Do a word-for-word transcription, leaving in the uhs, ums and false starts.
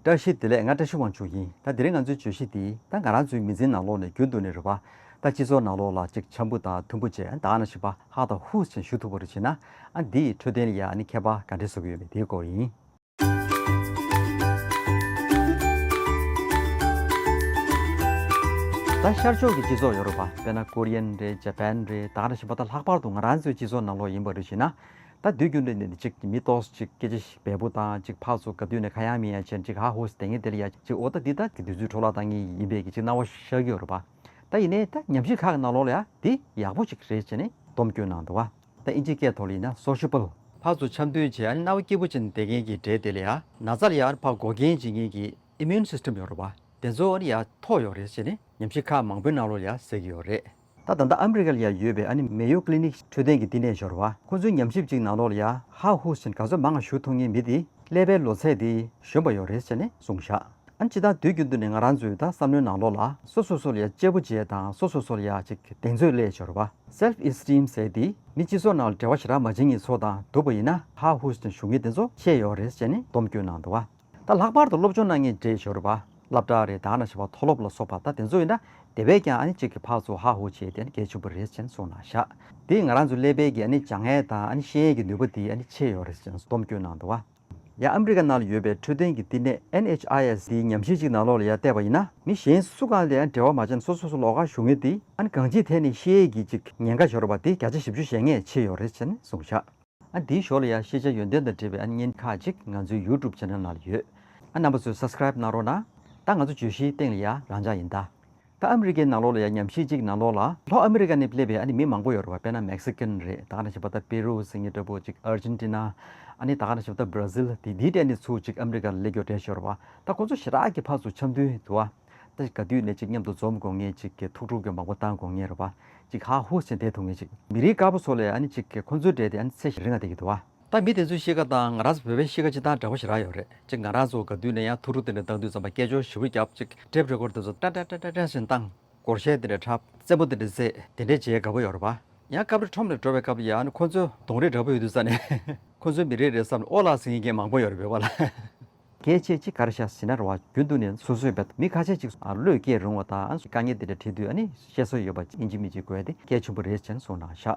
བཀྲ་ཤིས་བདེ་ལེགས། ང་བཀྲ་ཤིས་དབང་ཕྱུག་ཡིན། ད་དེ་རིང་ང་ཚོའི་བརྗོད་གཞི་འདི་ད་ང་རང་ཚོའི་མི་ཚེའི་ནང་ལོགས་ནས་རྒྱུན་དུ་ནས་རེད་པ། ད་སྤྱི་ཚོགས་ནང་ལོགས་ལ་ཅིག་འཆམ་པོ་དང་མཐུན་པོ་བྱས་ད་ནང་བཞིན་པ་ཧ་དང་ཧུ་ཞེས་ཞུ་ཐུབ་པ་རེ་བྱས་ན། ཨ་འདིའི་འཕྲོད་བསྟེན་ལ་ཡ་ཨ་ནི་ཁྱད་པར་ག་འདྲས་བཟོ་གི་ཡོད་མེད་དེའི་སྐོར་ཡིན། ད་ཤར་ཕྱོགས་ཀྱི་སྤྱི་ཚོགས་ཡོད་རེད་པ། དཔེར་ན་ཀོ་རི་ཡན་རེད། ཇ་པན་རེད། ད་ག་ནང་བཞིན་པ་ད་ལྷག་པར་དུ་ང་རང་ཚོའི་སྤྱི་ཚོགས་ནང་ལོགས་ཡིན་པ་རེ་བྱས་ན། ད་དུས་རྒྱུན་དུ་ནས་ཅིག་མི་ཏོག་ཙམ་ཅིག་སྐད་ཆ་བས་པོ་དང་ཅིག་ཕར་ཚུར་ག་དུས་ནས་ཁ་ཡ་མི་ཡ་བྱས་ཅིག་ཧ་ཧུ་ཟེར་དེ་ངས་དེ་ལ་ཡ་ཅིག་འོ་ད་འདི་ད་དུས་ཚོད་འཕྲོ་བརླག་བཏང་ངེས་ཡིན་པའི་གི་ཅིག་སྣང་བ་ཤར་གྱི་ཡོད་རེད་པ། ད་ཡིན་ནའི་ད་ཉམས་ཞིབ་ཁག་གི་ནང་ལོགས་ལ་ཡ་འདི་ཡག་པོ་ཅིག་རེད་ཅེས་ནས་སྡོམ་སྐྱོན་གནང་འདུག་བ། ད་ཨིན་ཇིའི་སྐད་ཐོག་ལ་ཡིན་ན་སོ་ཤི་པལ། ཕར་ཚུར་འཆམ་མཐུན་བྱས་ཨ་ནི་སྣང་བ་སྐྱིད་པོ་ཅན་བསྡད་མཁན་གྱི་འདྲེ་དེ་ལ་ཡ་ན་ཚ་ལ་ཡ་ཨ་ནི་ཕར་འགོག་རྐྱེན་བྱེད་མཁན་གྱི་ཨི་མིའུན་སིས་ཊམ་ཡོད་རེད་པ། དེ་ཚོ་ཨ་ནི་ཡ་མཐོ་ཡོད་རེད་ཅེས་ནས་ཉམས་ཞིབ་ཁག་མང་པོའི་ནང་ལོགས་ལ་ཡ་གསལ་གྱི་ཡོད་རེད། ད་ད་ལྟ་ཨ་མི་རི་ཀ་ལ་ཡ་ཡོད་པའི་ཨ་ནི་མེ་ཡོ་ཀི་ལི་ནིག་འཕྲོད་བསྟེན་གྱི་བསྟི་གནས་ཞོར་བ་ཁོང་ཚོའི་ཉམས་ཞིབ་ཅིག་ནང་ལོགས་ལ་ཡ་ཧ་ཧུ་ཟེར་ག་ཚོད་མང་ང་ཞུ་ཐུབ་མཁན་མི་དེ་ཀླད་པའི་ལོ་ཚད་དེ་གཞོན་པ་ཡོད་རེད་ཟེར་ནས་གསུངས་བཞག་ཨ་ནི་ཇི་ལྟར་དུས་རྒྱུན་དུ་ནས་ང་རང་ཚོའི་ད་བསམ་བློའི་ནང་ལོགས་ལ་སོ་སོ་སོ་ལ་ཡ་གཅེས་པོ་བྱས་དང་སོ་སོ་སོ་ལ་ཡ་ཅིག་གདེང་ཚོད་སླེབས་ཞོར་བ་སེལ་ཕི་ཨིས་ཊིམ་ཟེར་དེ་མི་སྤྱི་ཚོགས་ནང་ལ་འབྲེལ་བ་ཞེ་དྲག་མ་བྱེད་མཁན་ཚོ་དང་སྡུག་པ་ཡིན་ན་ཧ་ཧུ་ཟེར་ཞུ་མཁན་དེ་ཚོ་ཆེ་ཡོད་རེད་ཟེར་ནས་སྡོམ་སྐྱོན་གནང་འདུག་བ། ད་ལྷག་པར་དུ་སློབ་སྦྱོང་གནང་མཁན་འདྲེ་ཞོར་བ་སློབ་གྲྭ་རེད། ད་ག་ནང་བཞིན་པ་མཐོ་སློབ་ལ་སོགས་པ་ད་དེ་ཚོ་ཡིན་ན་དེ་བས་ཀྱང་ཨ་ནི་གཅིག་གི་ཕར་ཚུར་ཧ་ཧུ་བྱས་ཏེ་ཨ་ནི་གལ་ཆེན་པོ་རེད་ཅེས་གསུངས་གནང་བཞག་དེས་ང་རང་ཚོ་ཀླད་པའི་གི་ཨ་ནི་སྦྱང་ཡས་དང་ཨ་ནི་ཤེས་ཡས་ཀྱི་ནུས་པ་དེ་ཨ་ནི་ཆེ་ཡོད་རེད་ཅེས་སྡོམ་སྐྱོན་གནང་འདུག་བ། ཡང་ཨ་མི་རི་ཀ་ནང་ལ་ཡོད་པའི་འཕྲོད་བསྟེན་གྱི་བསྟི་གནས་ཨེན་ཨེཆ་ཨའི་ཨེས་དེའི་ཉམས་ཞིབ་ཅིག་ནང་ལོགས་ལ་ཡང་བལྟས་པ་ཡིན་ན་མི་གཞན་སུ་གང་ལ་ཡང་འབྲེལ་བ་མ་བྱས་ན་སོ་སོ་སོ་ལོགས་ཀ་བཞུགས་མཁན་དེ་ཨ་ནི་གང་ཅིའི་ཐད་ནས་ཤེས་ཡས་ཀྱི་ཅིག་ཉེན་ཁ་ཤོར་བ་དེ་བརྒྱ་ཆ་བཞི་བཅུ་ཞེ་ལྔས་ཆེ་ཡོད་རེད་ཅེས་གསུངས་བཞག་ཨ་འདིའི་ཞོར་ལ་ཡང་ཤེས་བྱ་ཡོན་ཏན་དང་འབྲེལ་བའི་ཨ་ནི་བརྙན་ཁག་ཅིག་ང་ཚོའི་ཡུ་ཊུབ་ཆེ་ནལ་ནང་ལ་ཡོད། ཨ་རྣམ་པ་ཚོས་སབ་སི་ཀ་རེབ་གནང་རོགས་གནང་། ད་ང་ཚོ་བརྗོད་གཞིའི་སྟེང་ལ་ཡང་རང་འཇགས་ཡིན་ད། ད་ཨ་མི་རི་ཀའི་ནང་ལོགས་ལ་ཡང་ཉམས་ཞིབ་ཅིག་ནང་ལོགས་ལ་ལྷོ་ཨ་མི་རི་ཀ་ནས་སླེབས་པའི་ཨ་ནི་མི་མང་པོ་ཡོད་རེད་བ། དཔེར་ན་མེག་སི་ཀན་རེད། ད་ག་ནང་བཞིན་པ་ད་པེ་རུ་ཟེར་མཁན་འདྲ་པོ་ཅིག་ཨར་ཇེན་ཊི་ན། ཨ་ནི་ད་ག་ནང་བཞིན་པ་ད་བྷ་ར་ཟིལ་དེ་འདིའི་གྲས་ནས་ཚུར་ཅིག་ཨ་མི་རི་ཀ་ལ་སླེབས་རྒྱུ་གྲས་ཤོར་བ། ད་ཁོ་ཚོ་ཞེ་དྲག་གི་ཕར་ཚུར་འཆམ་མཐུན་འདུག་བ། ད་ག་དུས་ནས་ཅིག་མཉམ་དུ་འཛོམས་དགོས་ངེས་ཅིག་གི་ཐུགས་སྤྲོ་གི་མང་པོ་བཏང་དགོས་ངེས་རེད་བ། ཅིག་ཧ་ཧུ་ཟེར་བསྡད་ཐུབ་ངེས་ཅིག་མི་རིགས་དཀར་པོ་ཚོ་ལས་ཨ་ནི་ཅིག་གི་ཁོ་ཚོའི་གྲས་དེ་ཨ་ནི་ཚད་ཞིག་རིང་ང་བསྡད་ཀྱི་འདུག་བ། ད་མི་དེ་ཚོའི་གཤིས་ཀ་དང་ང་རང་ཚོ་བོད་པའི་གཤིས་ཀ་སྤྱིར་བཏང་འདྲ་པོ་ཞེ་དྲག་ཡོད་རེད། ཅིག་ང་རང་ཚོ་ག་དུས་ནས་ཡང་ཐུགས་སྤྲོ་དེ་འདྲ་བཏང་དུས་ཙམ་པ་སྐད་ཅོར་ཞེ་པོ་རྒྱབ། ཅིག་ཊེབ་རེ་ཀོཌ་དེ་ཚོ་ཏྲ་ཏྲ་ཏྲ་ཏྲ་ཏྲ་བཞིན་བཏང་། སྒོར་གཞས་དེ་འདྲ་འཁྲབ། རྩེད་མོ་དེ་འདྲ་རྩེ། དེ་འདྲས་བྱེད་དགའ་པོ་ཡོད་རེད་པ། ཡང་སྐབས་རེ་ཁྲོམ་ལ་འགྲོ་བའི་སྐབས་ལ་ཡང་ཁོ་ཚོའི་གདོང་རིས་འདྲ་པོ་ཡོད་དུས་ཙ་ནས་ཁོ་ཚོའི་མི་རིགས་རེད་བསམ་ནས་ཨོ་ལགས་ཟེར་མཁན་མང་པོ་ཡོད་རེད་བོད་པ་ལ། སྐད་ཆས་ཅིག་ག་རེ་བྱ་ཟེར་ན་རེད་བ། རྒྱུན་དུ་ནས་སོ་སོའི་བས་མི་ཁ་ཤས་ཅིག་བློས་སྐྱེས་རུང་བ་དང་དཀའ་ངལ་དེ་འདྲ་འཕྲད་དུས་ཨ་ནི་དཀའ་ངལ་དེ་འདྲ་འཕྲད་དུས་ཨ་ནི་བཤད་སྲོལ་ཡོད་པ་ཅིག་ཨིན་ཇི་མི་གཅིག་དགོས་ཡ་དེ་གལ་ཆེན་པོ་རེད་ཅེས་གསུངས་གནང་བཞག